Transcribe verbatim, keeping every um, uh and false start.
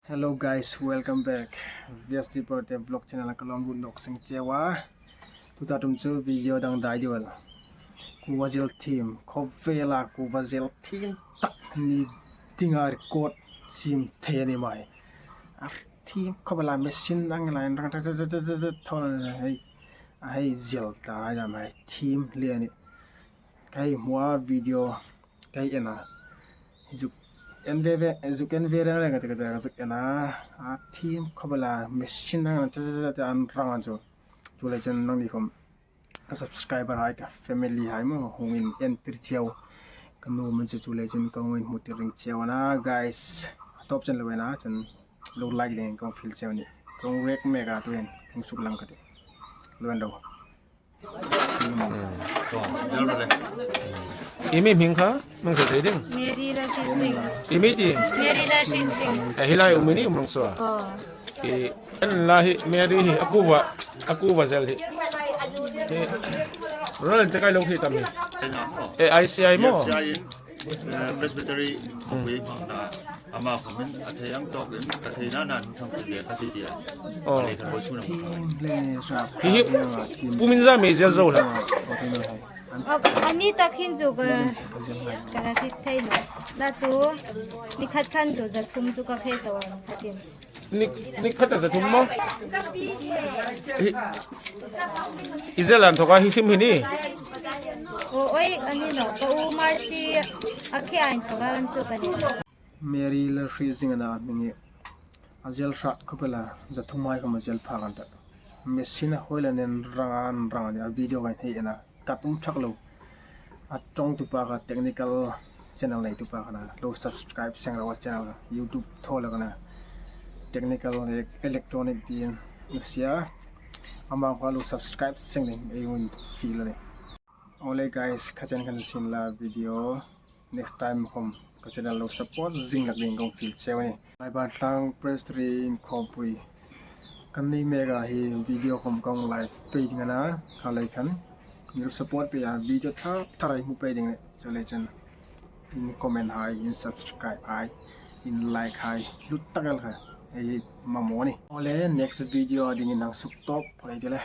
Hello guys, welcome back. V S D Birthday Vlog channel-a ka lawm lut nawk seng cheu a. Tuta ṭum chu video dang dai deu el. Kuva zel thiem, khawvela kuva zel thiem tak ni dinga record siem thei a ni mai. A thiem khawvela machine ang lai rang tak tak tak tak tak tak thaw la hei, a hei zel ta lai da mai thiem le a ni. Ka hei hmu a video ka hei en a. Zuk en ve ve, zuk en ve reng reng ka ti ka ti ka zuk en a. A thiem khawvela machine ang tak tak tak tak an rang a chu. Chuleiin chun nangni khawm ka subscriber hai, ka family hai maw, hung inentir cheu, ka nuom an chu, chuleiin chun ka hung inhmutir ring cheu a na, guys. A tawp chen lo en a, chun lo like ding ka hung fiel cheu a nih. Ka hung react mek a tuhin, hung suklang ka tih. Lo en ro. I mi hming kha? Hming kha thei ding. Mary Lalhrietsing. I mi ti? Mary Lalhrietsing. A hi lai um i ni um rong saw. Oh. I en la hi Mary hi a kuva, a kuva zel hi. Hi. Roland te kai lo khi tam hi. E I C I maw? Eh, Presbytery, hmm, hmangna, ama khawmin a thei ang tawkin, ka theina nan thang thei le ka ti tia. Oh. Le ka boi suna. Hi hi, pumin za mei zel zo la. Oh, ani tak hin chu ka, ka la hriet thei naw. La chu, ni khat khan chu za thum chu ka phei zo ang khatin. Ni, ni khat a za thum maw? Hi, i zel an thoka hi hrim hi ni. O, oi, ani naw, ka u Mercy, a khe a inthoka an chu ka ni. Mary Lalhrietsing a na hming hi. A zel hrat khawp el a, za thum hai khawm a zel phak an tah. Machine a hoi la nen rang an rang a ni a, video kan hei en a. Kat um thak lo. A ṭawngtu pa kha technical channel neitu pa kha na. Lo subscribe seng ro a channel kha. YouTube thaw la kha na. Technical, e-, electronic ti a sia. Ama kha lo subscribe seng ding ei hung fiel a nih. Ole guys, kha chen khan sin la video. Next time khawm ka channel lo support zing hlak ding ka hung fiel cheu a nih. Maibanthlang Presbytery Inkhawmpui kan nei mek a hi video khawm ka hung live pei ding a na, kha lei khan. Lo support pei a video thar thar ei hmu pei ding a nih. Chuleiin chun in comment hai, in subscribe hai, in like hai, lut tak el kha ei mamaw a nih. Ole next video a dingin hang suk tawp phawt ei ti le.